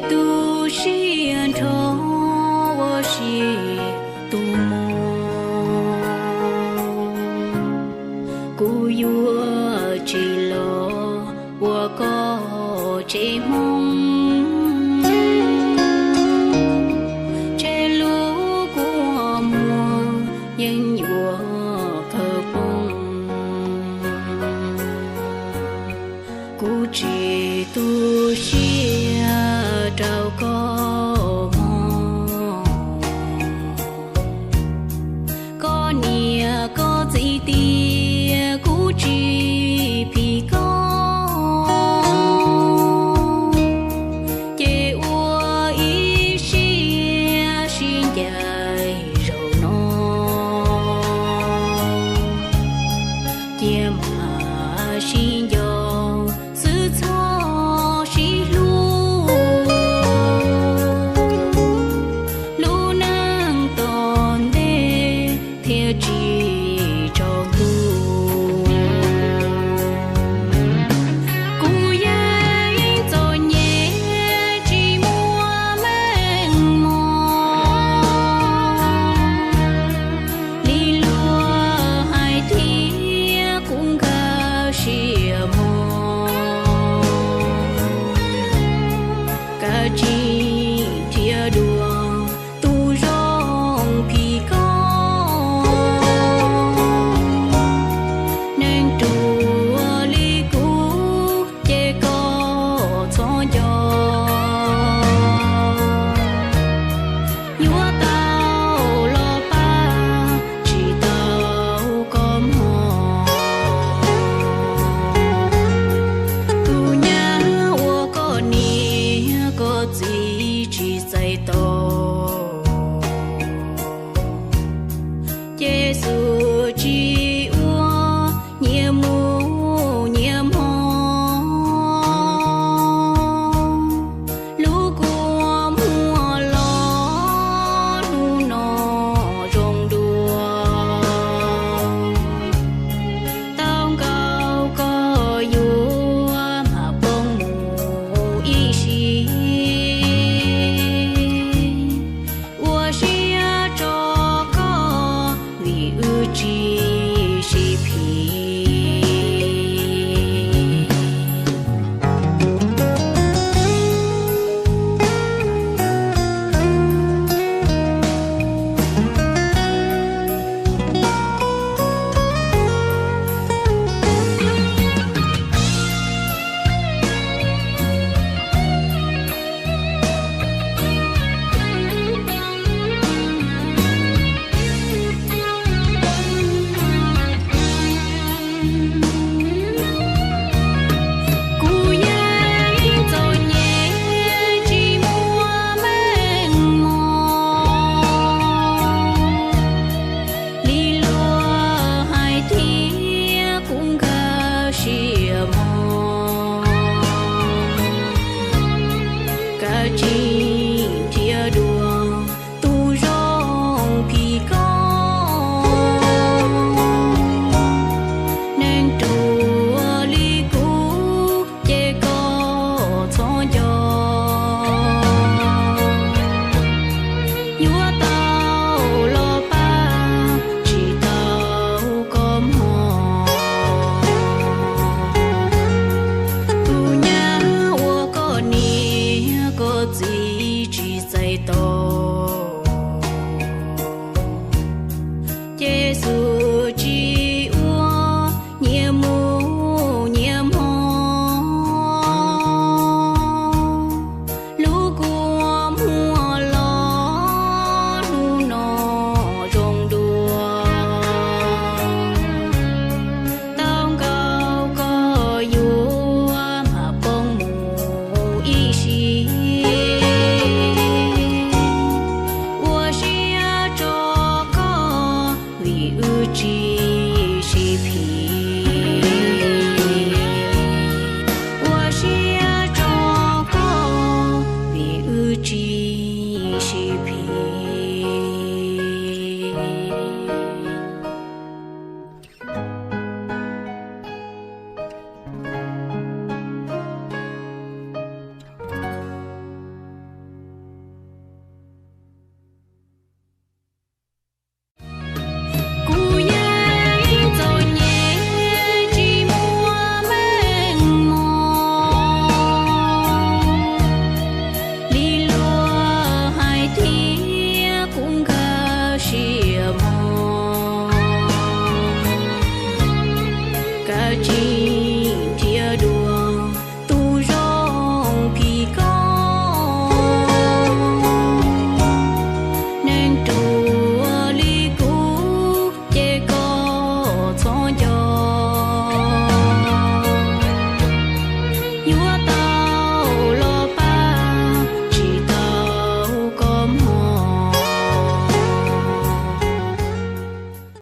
Tu siab nrho ua si tus muam, kuv yuav tsis los ua koj tsev hmoob, tseg lub kua muag yeej yuav kawg poob. Kuv tsis tu siab rau koj mog, koj niam koj txiv tias kuv tsis phim koj, ces ua ib siab sib ncaim zaum no, cia mam sib nco xwb txhob sib hlub. Lub neej tom ntej thiaj tsis tsaus ntuj, kuv yeej txom nyem tsis muaj meej mom. Li luag hais thiab kuv nkag siab mog, kav tsij nrhiav dua tus zoo phim koj. Neeg ruam li kuv ces koj txhob nco, yuav tau los pab tsis tau koj mog. Tus nyab uas koj niam koj txiv tsis txais tos, ces xub tsis ua nyias mus nyias hmo. Lub kua muag los hnub no zoo dua, tau nkaus koj yuav mam poob mus ib sim. Ua siab tso koj vim wb tsis sib phim. Kuv yeej txom nyem tsis muaj meej mom. Li luag hais thiab kuv nkag siab mog, kav tsij nrhiav dua tus zoo phim koj. Neeg ruam li kuv ces koj txhob nco, yuav tau los pab tsis tau koj mog. Tus nyab uas koj niam koj txiv tsis txais tos, ces xub tsis ua nyias mus nyias hmo. Lub kua muag los hnub no zoo dua, tau nkaus koj yuav mam poob mus ib sim. Tsis